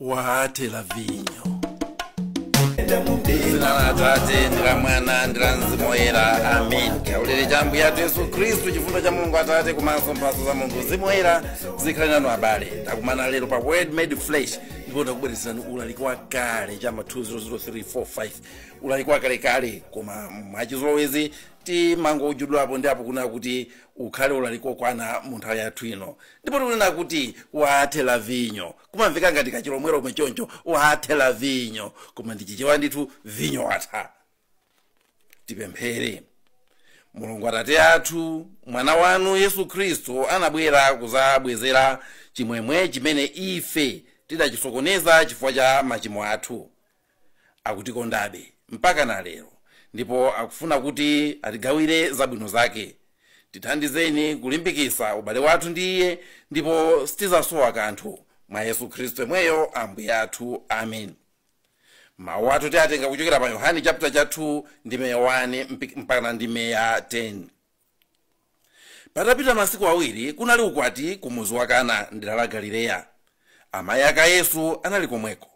Wathela vinyo. Zina la Atate ndi la Mwana ndi la Mzimu Woyera, amen. Chaulere cha Ambuye athu Yesu Khristu, chifundo cha Mulungu Atate komanso mphatso za Mulungu Mzimu Woyera zikhale nanu abale. Takumana lero pa Word Made Flesh ndipo takubweretserani ulaliki wa kale cha ma 200345, ulaliki wa kalekale, koma mwachizolowezi timangojudulapo ndi apo kunena kuti ukhale ulaliki wokwana mu nthawi yathu ino. Ndipo tikunena kuti wathela vinyo. Kumamveka ngati kachilomweromwe choncho, wathela vinyo, koma ndi Chichewa ndithu, vinyo watha. Tipemphere. Mulungu Atate athu, mwana wanu Yesu Khristu anabwera kuzabwezera chimwemwe chimene ife tidachisokoneza chifukwa cha machimo athu. Akutikondabe mpaka na lero ndipo akufuna kuti atigawire zabwino zake. Tithandizeni kulimbikitsa ubale wathu ndi iye ndipo sitizasowa kanthu, mwa Yesu Khristu yemweyo Ambuye athu, amen. Mawu athu tiatenga kuchokera pa Yohane chapter cha 2 ndime ya 1 mpaka ndime ya 10. Patapita masiku awiri kunali ukwati ku muzi wa Kana mdera la Galileya. Amayi ake a Yesu anali komweko.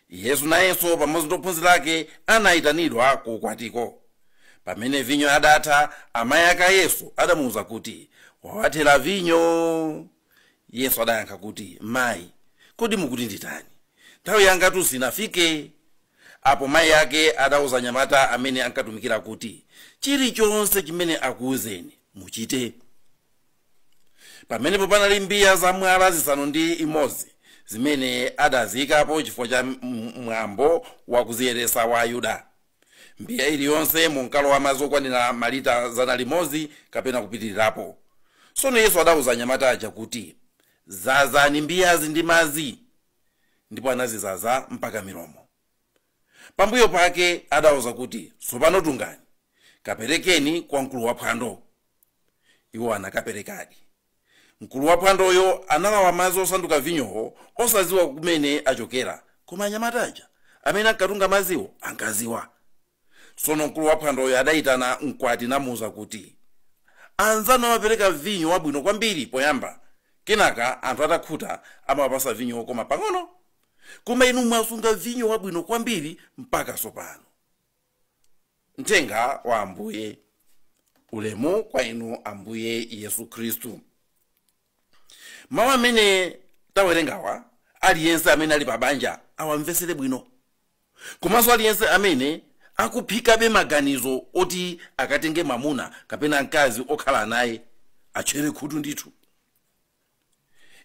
Yesu nayenso pamodzi ndi ophunzira ake anayitanidwa ku ukwatiko. Pamene vinyo adatha, amayi ake a Yesu adamuwuza kuti, "Wawathera vinyo." Yesu adayankha kuti, "Mayi, kodi mukuti nditani? Nthawi yangatu sinafike." Apo mayi ake adawuza anyamata amene ankatumikira kuti, "Chilichonse chimene akuwuzeni muchite." Pamenepo panali mbiya za mwala 6 zimene adaziyikapo chifukwa cha mwambo wakuziyeretsa wa Ayuda. Mbiya iliyonse munkalowa madzi okwanira malita 100 kapena kupitirirapo. Tsono Yesu adawuza anyamata aja kuti, "Zazani mbiyazi ndi madzi." Ndipo anazizaza mpaka milomo. Pambuyo pake adawuza kuti, "Tsopano tungani, kaperekeni kwa mkulu wa phwando." Iwo anakaperekadi. Mkulu wa phwandoyo analawa madzi osanduka vinyowo osadziwa kumene achokera, koma anyamata aja amene ankatunga madziwo ankadziwa. Tsono mkulu wa phwandoyo adayitana mkwati namuwuza kuti, "Anzanu amapereka vinyo wabwino kwambiri poyamba, kenaka anthu atakhuta amawapasa vinyo wokoma pang'ono. Koma inu mwasunga vinyo wabwino kwambiri mpaka tsopano." Mthenga wa Ambuye. Ulemu kwa inu Ambuye Yesu Khristu. Mawu amene tawerengawa, aliyense amene ali pa banja awamvesere bwino, komanso aliyense amene akuphikabe maganizo oti akatenge mwamuna kapena mkazi okhala naye atchere khutu ndithu.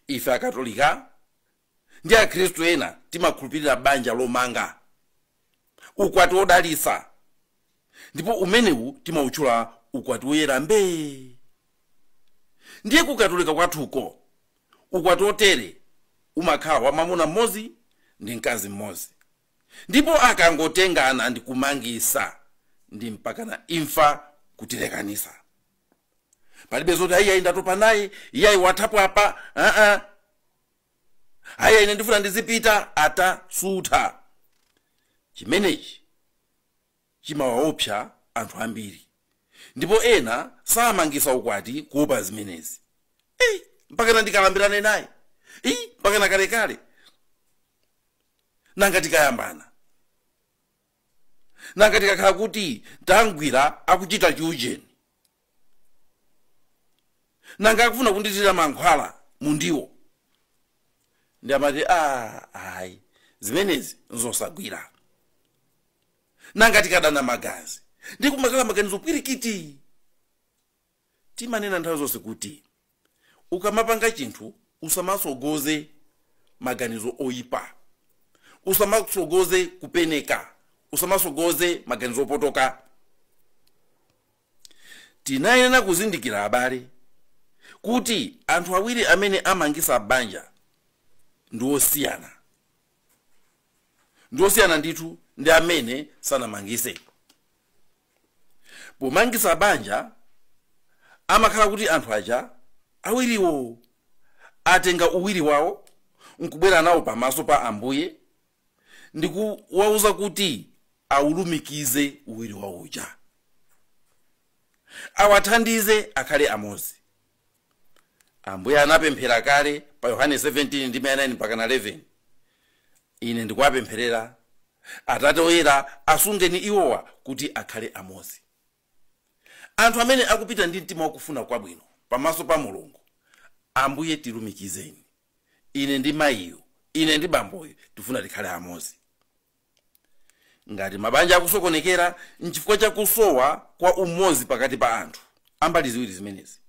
Ife Akatolika ndi Akhristu ena timakhulupirira banja lomanga, ukwati wodalitsa, ndipo umenewu timawutchula ukwati woyera mbee. Ndiye kukatolika kwathuko ukwati otere umakhala wa mwamuna mmodzi ndi mkazi mmodzi, ndipo akangotengana ndi kumangisa ndi mpakana imfa kutilekanisa. Palibe zoti ayi, ndatopa naye, iyayi, wathapo apa, aa, ayi, ine ndifuna ndizipita, ata sutha. Chimenechi chimawaopsa anthu ambiri, ndipo ena samangisa ukwati kuopa zimenezi. Ei, mpakana ndikalambirane naye? Ii, mpakana kalekale? Nanga tikayambana? Nanga tikakhala kuti tangwira akuchita chiujeni? Nanga akufuna kundithira mankhwala mundiwo? Ndi amati, "A, ayi, zimenezi nzosagwira. Nanga tikadana magazi?" Ndi kumakhala maganizo pwirikiti. Timanena nthawi zonse kuti ukamapanga chinthu usamasogoze maganizo oyipa, usamasogoze kupeneka, usamasogoze maganizo opotoka. Tinayenera kuzindikira abale kuti anthu awiri amene amangisa banja ndi osiyana, ndi osiyana ndithu ndi amene sanamangise. Pomangisa banja amakhala kuti anthu aja awiriwo atenga uwiri wawo nkubwera nawo pamaso pa Ambuye ndikuwauza kuti awulumikize uwiri wawo uja, awathandize akhale amodzi. Ambuye anapemphera kale pa Yohane 17 ndi 9 mpaka na 11. Ine ndikuwapempherera Atate oyera, asungeni iwowa kuti akhale amodzi. Anthu amene akupita ndi mtima wakufuna kwabwino pamaso pa Mulungu, Ambuye tilumikizeni, ine ndi mayiyo, ine ndi bamboyo, tifuna tikhale amodzi. Ngati mabanja akusokonekera nchifukwa cha kusowa kwa umodzi pakati pa anthu ambali ziwiri zimenezi.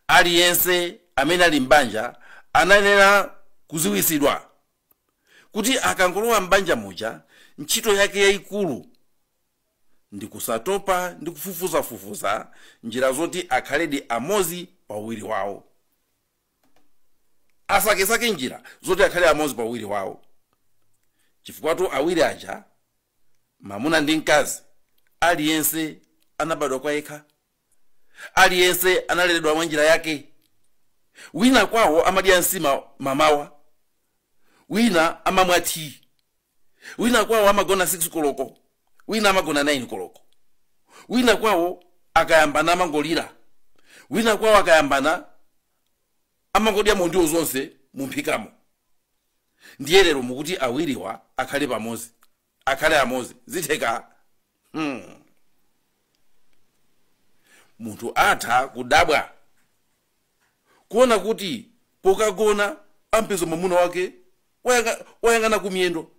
Aliyense amene ali m'banja anayenera kuziwisidwa kuti akangolowa m'banja muja, ntchito yake yayikulu ndi kusatopa ndi kufufuzafufuza njira zoti akhaledi amodzi pa uwiri wawo. Asakesake njira zoti akhale amodzi pa uwiri wawo, chifukwa awiri aja, mamuna ndi mkazi, aliyense anabadwa kwa yekha, aliyense analeredwa mwa njira yake. Wina kwawo amadya nsima mamawa, wina amamwa tii, wina kwawo amagona 6 koloko, wina amagona 9 koloko, wina kwawo akayambana amangolira, wina kwawo akayambana amangodya mondiwo zonse mumphikamo. Ndiye lero mukuti awiriwa akhale pamodzi, akhale amodzi, zitheka? Munthu atha kudabwa kuona kuti pokagona ampeza mwamuna wake wayang'ana kumiyendo.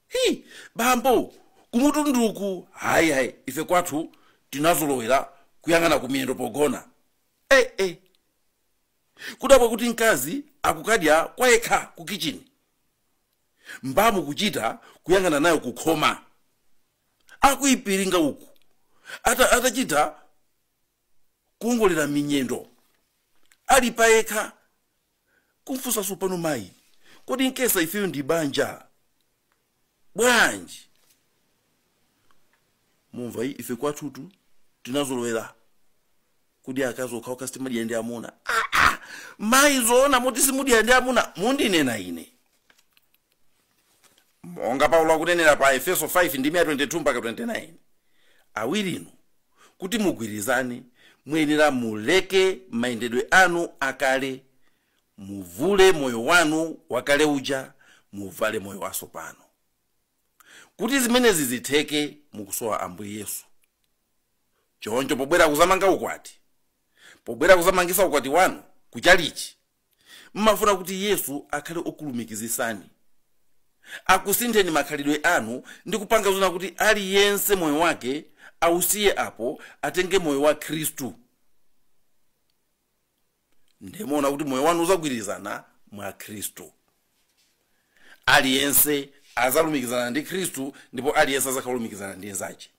Hi bambo, kumutunduku, hayi hayi, ife kwathu tinazolowera kuyang'ana kumiyendo pogona. Kudabwa kuti mkazi akukadya kwayekha ku kichini, mbamu kuchita kuyang'ana nayo kukhoma, akuipiringa uku atachita kuongolera minyendo ali payekha. Kumfunsanso pano mayi, kodi nkesa ifeyo ndi banja bwanji? Mumva, iyi ife kwathutu tinazolowera kudya akazi okhaokha, sitimadya ndi amuna. Ah, mayi, zoona muti simudya ndi amuna? Mundinena ine monga Paulo akunenera pa Efeso 5 ndi 22 mpaka 29, awirinu kuti mugwirizane muyenera muleke mayendedwe anu akale, muvule moyo wanu wakale uja, muvale moyo watsopano. Kuti zimenezi zitheke, mukusowa Ambuye Yesu. Choncho pobwera kuzamanga ukwati, pobwera kuzamangisa ukwati wanu kuchalichi, mmafuna kuti Yesu akhale okulumikizisani, akusintheni makhalidwe anu ndi kupanga zona kuti aliyense moyo wake ausiye apo, atenge moyo wa Khristu. Ndimuona kuti moyo wanu uzagwirizana mwa Khristu, aliyense azalumikizana ndi Khristu, ndipo aliyense azakhalumikizana ndi nzache.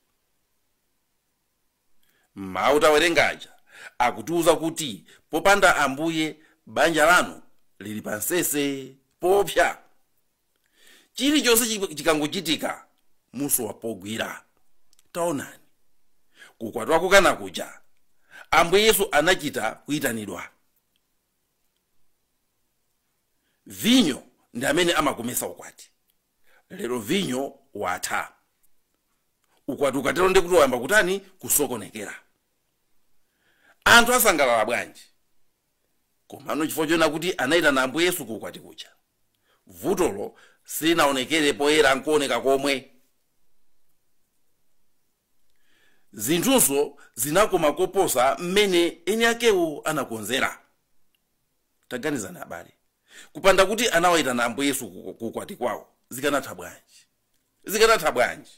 Mawu tawerengaja akutiuza kuti popanda Ambuye banja lanu lili pansese popsa. Chilichonse chikangochitika musowa pogwira. Taonani kukwatiwa kukana kuja, Ambuye Yesu anachita kuyitanidwa. Vinyo ndi amene amakomesa ukwati. Lero vinyo watha, ukwati ukatero ndi kuti wayamba kutani? Kusokonekera. Anthu asangalala bwanji? Komano chifukwa chona kuti anayitana Ambuye Yesu ku ukwati kuja, vutolo silinaonekere poyera nkuoneka komwe. Zinthunso zinakoma koposa mmene eni akewo anakonzera. Taganizani abale, kupanda kuti anawayitana Ambuye Yesu ku ukwati kwawo, zikanatha bwanji? Zikanatha bwanji?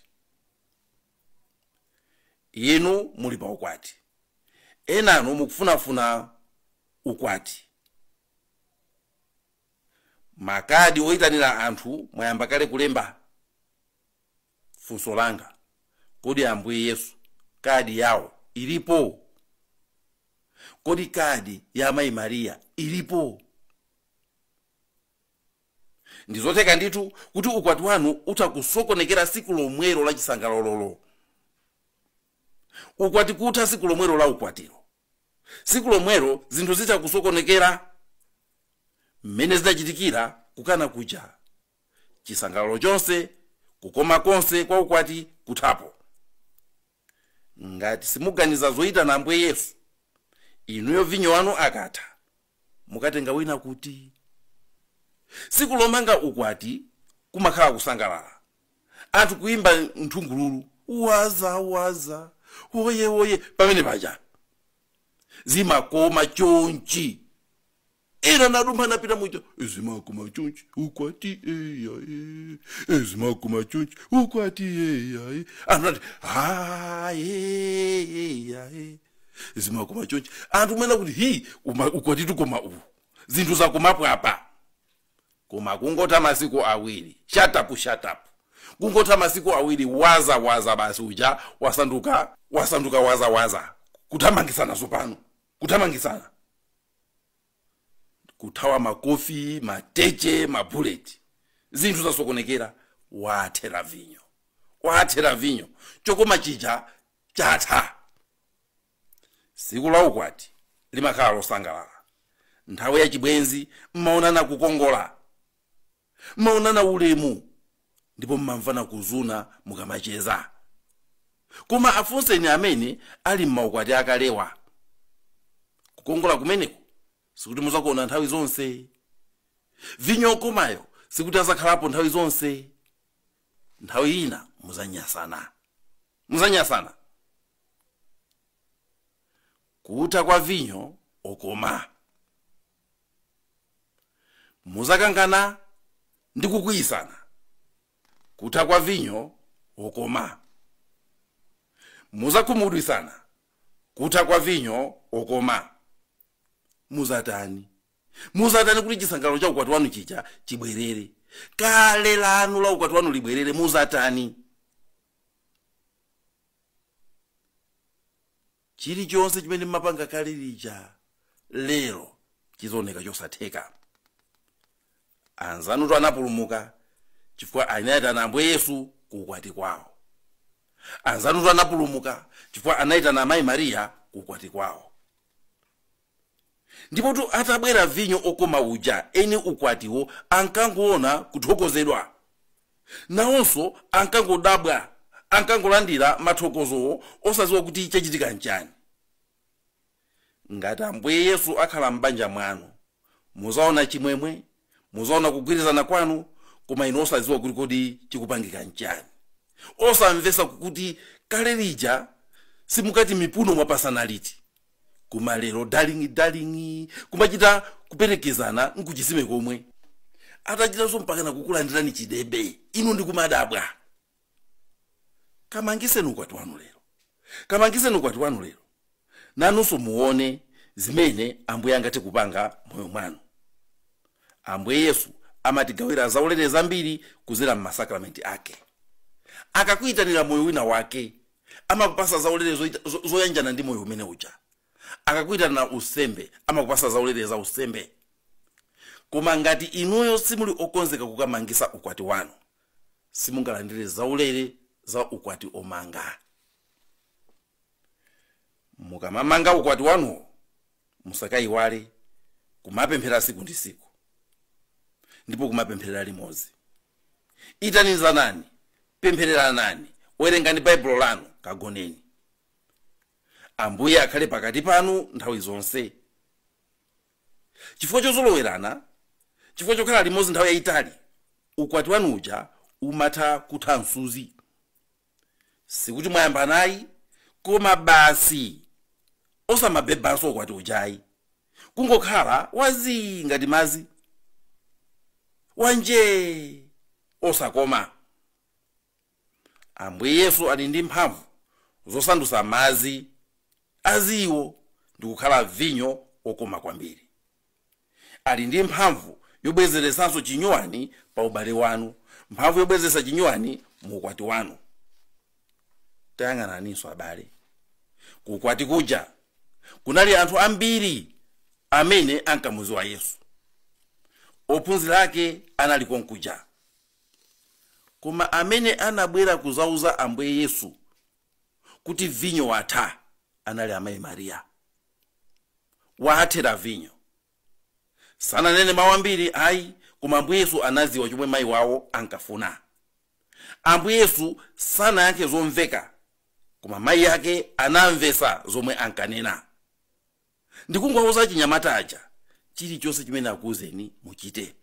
Inu muli pa ukwati, enanu mukufunafuna ukwati, makadi oyitanira anthu mwayamba kale kulemba. Funso langa, kodi Ambuye Yesu kadi yawo ilipo? Kodi kadi ya Mayi Mariya ilipo? Ndizotheka ndithu kuti ukwati wanu utha kusokonekera siku lomwelo la chisangalalolo. Ukwati kutha siku lomwelo la ukwatiro, siku lomwelo zinthu zitha kusokonekera mmene zinachitikira kukana kuja, chisangalalo chonse, kukoma konse kwa ukwati kuthapo. Ngati simuganiza zoyitana Ambuye Yesu, inuyo vinyo wanu akatha mukatenga wina kuti. Siku lomanga ukwati Kumakhala kusangalala, anthu kuimba nthungululu, waza waza, woye woye. Pamene paja zimakoma chonchi, ena nadumpha napita muja, zimakoma chonchi ukwati eya e, zimakoma chonchi ukwati eya e. Anthu ati haye e, zimakoma chonchi. Anthu mwena kuti hi, ukwati tukoma uwu, zinthu zakomapo apa. Koma kungotha masiku awiri, shut up, shut up, kungotha masiku awiri, waza waza basi uja wasanduka, wasanduka waza waza. Kuthamangisana tsopano, kuthamangisana, kuthawa makofi, mateche, mabuleti, zinthu zasokonekera. Wathera vinyo, wathera vinyo, chokoma chija chatha. Siku la ukwati limakhala losangalala. Nthawi yachibwenzi mmaonana kukongola, mmaonana ulemu, ndipo mmamvana kuzuna mukamacheza. Koma afunseni amene ali mmaukwati akalewa, kukongola kumeneko sikuti muzakuona nthawi zonse. Vinyo okomayo sikuti azakhalapo nthawi zonse. Nthawi ina muzanyasana, muzanyasana. Kutha kwa vinyo okoma, muzakangana ndi kukwiyisana. Kutha kwa vinyo okoma, muzakhumudwisana. Kutha kwa vinyo okoma, muzatani? Muzatani kuti chisangalalo cha ukwati wanu chija chibwerere, kale lanu la ukwati wanu libwerere? Muzatani? Chilichonse chimene mmapanga kale lija lero chizooneka chosatheka. Anzanutu anapulumuka chifukwa anayitana Ambuye Yesu ku ukwati kwawo. Anzanutu anapulumuka chifukwa anayitana Amayi Mariya ku ukwati kwawo. Ndipotu atabwera vinyo okoma uja, eni ukwatiwo ankangoona kuthokozedwa, nawonso ankangodabwa, ankangolandira mathokozowo osadziwa kuti chachitika nchani. Ngati Ambuye Yesu akhala m'banja mwanu, muzaona chimwemwe, muzaona kugwirizana kwanu, koma inu osadziwa kuti kodi chikupangika nchani, osamvesa kuti kale lija simukati mipuno mwapasana liti, koma lero darling darling, kumachita kuperekezana nkuchisime komwe. Atachitanso mpakana kukulandirani chidebe, inu ndikumadabwa. Kamangiseni ukwati wanu lero, kamangiseni ukwati wanu lero, nanunso muone zimene Ambuye angathe kupanga moyo mwanu. Ambuye Yesu amatigawira zaulere zambiri kuzera m'masakramenti ake. Akakuyitanira moyo wina wake, amakupasa zaulere zoyanjana ndi moyo umene uja. Akakuyitanira usembe, amakupasa zaulere za usembe. Koma ngati inuyo simuli okonzeka kukamangisa ukwati wanu, simungalandire zaulere za ukwati omanga. Mukamamanga ukwati wanuwo, musakayiwale kumapemphera siku ndi siku, ndipo kumapempherera limodzi. Itanizanani, pemphereranani, werengani Baibulo lanu, kagoneni. Ambuye akhale pakati panu nthawi zonse. Chifukwa chozolowerana, chifukwa chokhala limodzi nthawi yayitali, ukwati wanu uja umatha kutha msuzi. Sikuti mwayambanayi, koma basi osamabebanso ukwati ujayi, kungokhala wazii ngati mazi wanje osakoma. Ambuye Yesu ali ndi mphamvu zosandutsa madzi aziwo ndi kukhala vinyo okoma kwambiri. Ali ndi mphamvu yobwezeresanso chinyuwani pa ubale wanu, mphamvu yobwezeretsa chinyuwani mu ukwati wanu. Tayang'ananinso abale, kukwati kuja kunali anthu ambiri amene ankamuziwa Yesu, ophunzira ake anali konkuja, koma amene anabwera kuzauza Ambuye Yesu kuti vinyo watha anali Amayi Mariya. Wathera vinyo. Sananene mawu ambiri ayi, koma Ambuye Yesu anaziwa chomwe mayi wawo ankafuna. Ambuye Yesu sanayankhe zomveka, koma mayi ake anamvesa zomwe ankanena. Ndikungowauza chinyamata aja, chilichonse chimene akuwuzeni muchite.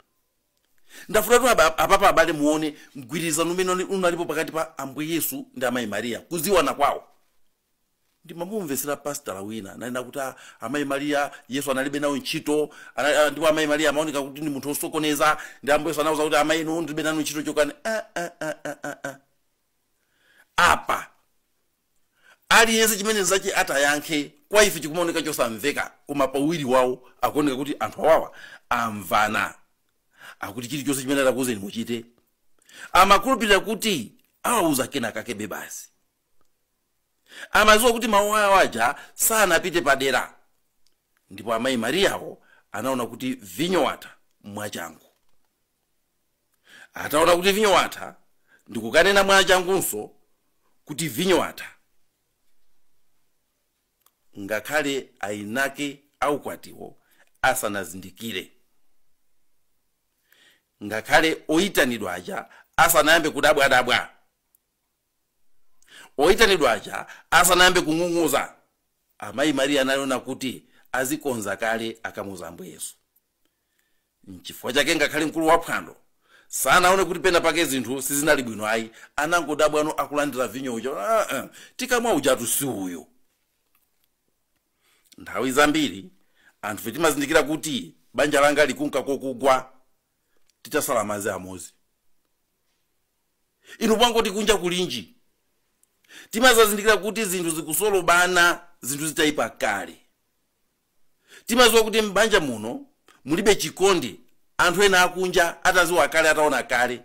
Ndafuna apapa abale muone mgwirizano umene unalipo pakati pa Ambuye Yesu ndi amayi Mariya, kuziwana kwawo. Ndimamumvesera pastor wina nanena kuti amayi Mariya Yesu analibe nawo ntchito, ndipo amayi Mariya amaoneka kuti ndi munthu osokoneza, ndi Ambuye Yesu anawuza kuti amayi inu ndilibe nanu ntchito, chokani. Apa aliyense chimene zache atayankhe kwa ife chikumaoneka chosamveka, koma pawiri wawo akuoneka kuti anthu awawa amvana, akuti chilichonse chimene atakuwuzeni muchite. Amakhulupirira kuti awauza kenaka kebe basi, amadziwa kuti mawu awo aja sanapite padera. Ndipo amayi Mariyawo anaona kuti vinyo watha mwachangu. Ataona kuti vinyo watha, ndikukanena mwachangunso kuti vinyo watha, ngakhale ainake aukwatiwo asanazindikire, ngakhale oyitanidwa aja asanayambe kudabwadabwa, oyitanidwa aja asanayambe kung'ung'uza, amayi Mariya analiona kuti azikonza kale akamuza Ambuye Yesu. Nchifukwa chake ngakhale mkulu wa phwando sanaone kuti pena pake zinthu sizinali bwino ayi, anangodabwano akulandira vinyo uja, tikamwa ujatu si uyu. Nthawi zambiri anthu timazindikira kuti banja langa likunka kokugwa titasala madzi amodzi. Inu pangoti kunja kulinji, timazazindikira kuti zinthu zikusolobana, zinthu zitayipa kale. Timaziwa kuti m'banja muno mulibe chikondi, anthu ena akunja ataziwa kale, ataona kale.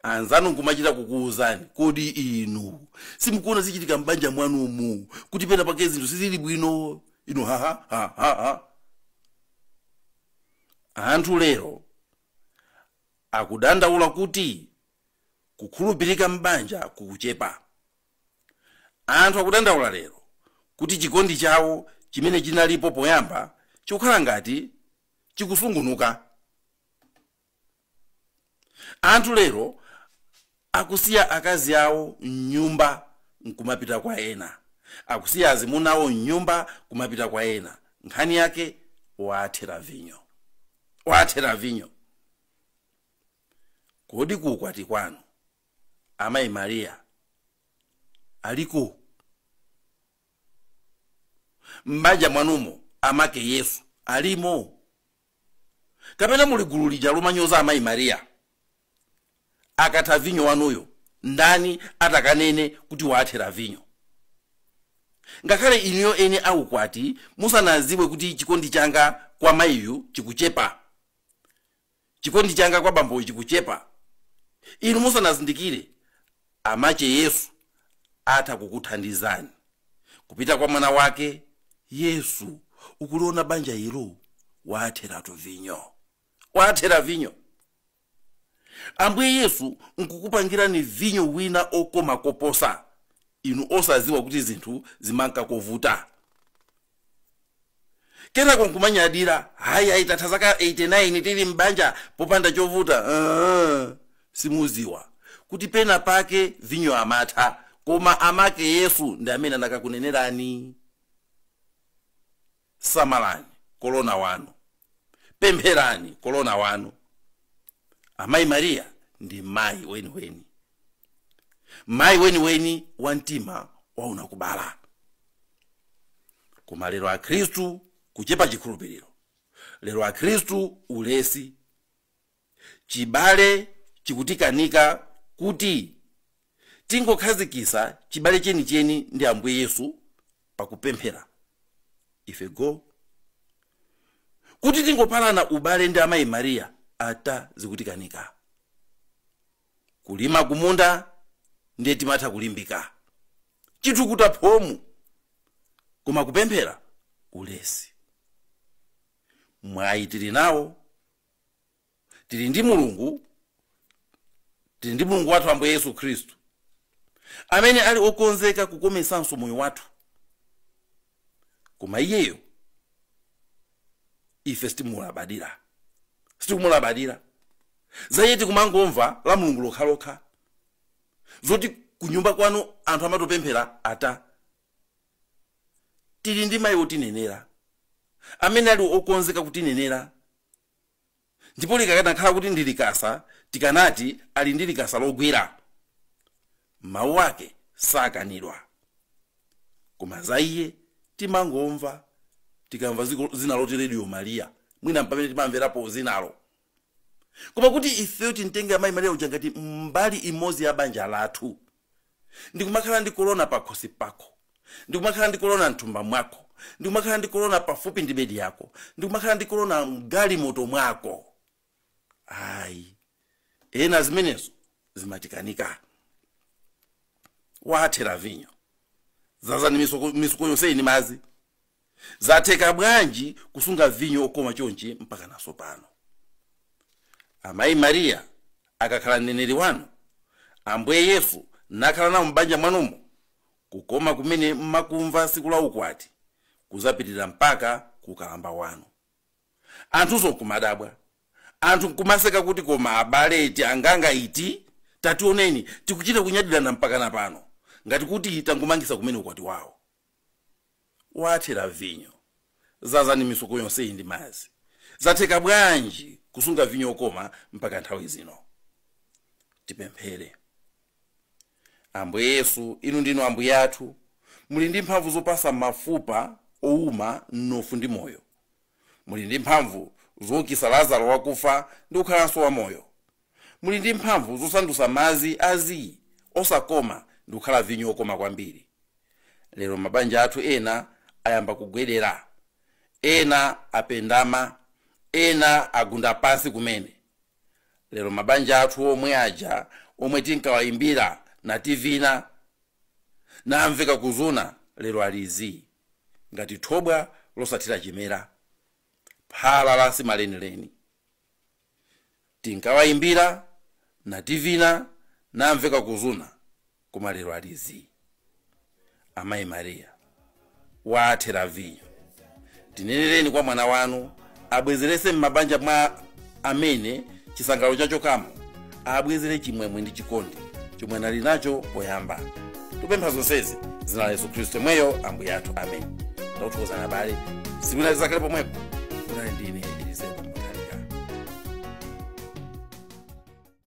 Anzanu nkumachita kukuwuzani, kodi inu simukuona zichitika m'banja mwanumu kuti pena pake zinthu sizili bwino? Inu ha ha ha ha. Anthu lero akudandaula kuti kukhulupirika m'banja kukuchepa. Anthu akudandaula lero kuti chikondi chawo chimene chinalipo poyamba chikukhala ngati chikusungunuka. Anthu lero akusiya akazi awo mnyumba nkumapita kwa ena, akusiya azimuna awo mnyumba kumapita kwa ena. Nkhani yake wathera vinyo, wathera vinyo. Kodi kuukwati kwanu amayi Mariya aliko? M'banja mwanumo amake Yesu alimo? Kapena muli gulu lija lomanyoza amayi Mariya? Akatha vinyo wanuyo, ndani atakanene kuti wathera vinyo? Ngakhale inuyo ene aukwati musanaziwe kuti chikondi changa kwa mayiyu chikuchepa, chikondi changa kwa bamboyu chikuchepa, inu musanazindikire, amache Yesu atha kukuthandizani kupita kwa mwana wake Yesu. Ukuliona banja ilo watheratu vinyo, wathera vinyo. Ambuye Yesu nkukupangirani vinyo wina okoma koposa, inu osaziwa kuti zinthu zimanka kovuta. Kenako nkumanyadira, hayi ayi, tatha zaka 89 tili m'banja popanda chovuta. Simuziwa kuti pena pake vinyo amatha, koma amake Yesu ndi amene anakakunenerani. Samalani kolona wanu, pempherani kolona wanu. Amayi Mariya ndi mayi weniweni, mayi weniweni wa mtima wauna kubala. Koma lero akhristu kuchepa chikhulupiriro, lero akhristu ulesi, chibale chikutikanika kuti tingokhazikisa chibale chenicheni ndi Ambuye Yesu pakupemphera ife go, kuti tingopalana ubale ndi amayi Mariya ata zikutikanika. Kulima kumunda ndiye timatha kulimbika chitukuta phomu, koma kupemphera ulesi. Mwayi tili nawo, tili ndi Mulungu, tili ndi Mulungu wathu Ambuye Yesu Khristu amene ali okonzeka kukomesanso moyo wathu, koma iyeyo ife sitimulabadira, sitikumulabadira. Za iye tikumangomva la Mulungu lokhalokha, zoti kunyumba kwanu anthu amatopemphera ata. Tili ndi mayi otinenera amene ali okonzeka kutinenera. Ndipo likanakhala kuti ndi likasa, tikanati ali ndi likasa logwira. Mawu ake sakanidwa. Koma za iye timangomva tikamva zina loti Radio Maria, mwina pamene timamverapo zinalo. Koma kuti ifeyo timtenge amayi Maria uja ngati mbali imodzi ya banja lathu, ndikumakhala ndi korona pakhosi pako, ndikumakhala ndi korona mthumba mwako, ndikumakhala ndi korona pafupi ndi bedi yako, ndikumakhala ndi korona mgalimoto mwako, ayi, ena zimenezo zimatikanika. Wathera vinyo, zazani misuko yonse ini madzi. Zatheka bwanji kusunga vinyo okoma chonchi mpaka naso pano? Amayi Mariya akakhala mneneri wanu, Ambuye Yesu nakhala nawo m'banja mwanumo, kukoma kumene mmakumva siku la ukwati kuzapitirira mpaka kukalamba wanu. Anthuso nkumadabwa, anthu nkumaseka kuti koma abale anganga iti, tationeni tikuchita kunyadirana mpaka na pano, ngati kuti tangumangisa kumene ukwati wawo. Wathera vinyo, zazani misuko yonse iyi ndi madzi. Zatheka bwanji kusunga vinyo okoma mpaka nthawi zino? Tipemphere. Ambuye Yesu, inu ndinu Ambuye athu, muli ndi mphamvu zopasa mafupa owuma mnofu ndi moyo. Muli ndi mphamvu zoukitsa Lazaro wakufa ndi kukhalanso wamoyo. Muli ndi mphamvu zosandutsa madzi azii osakoma ndi kukhala vinyo okoma kwambiri. Lero mabanja athu ena ayamba kugwedera, ena apendama, ena agunda pansi kumene. Lero mabanja athu omwe aja omwe tinkawayimbira na tivina namveka kuzuna, lero alizi ngati thobwa losathira chimera, phala la simalenileni. Tinkawayimbira na tivina namveka kuzuna, koma lero alizi. Amayi Mariya, wathera vinyo, tinenereni kwa mwana wanu abwezerese m'mabanja mwa amene chisangalalo chachokamo, abwezere chimwemwe ndi chikondi chomwe anali nacho poyamba. Tupempha zonsezi zina la Yesu Khristu mweyo Ambuye athu, amen. Ndakuthokozani abale, siku lina lizakhale pomwepo. Kunali ndine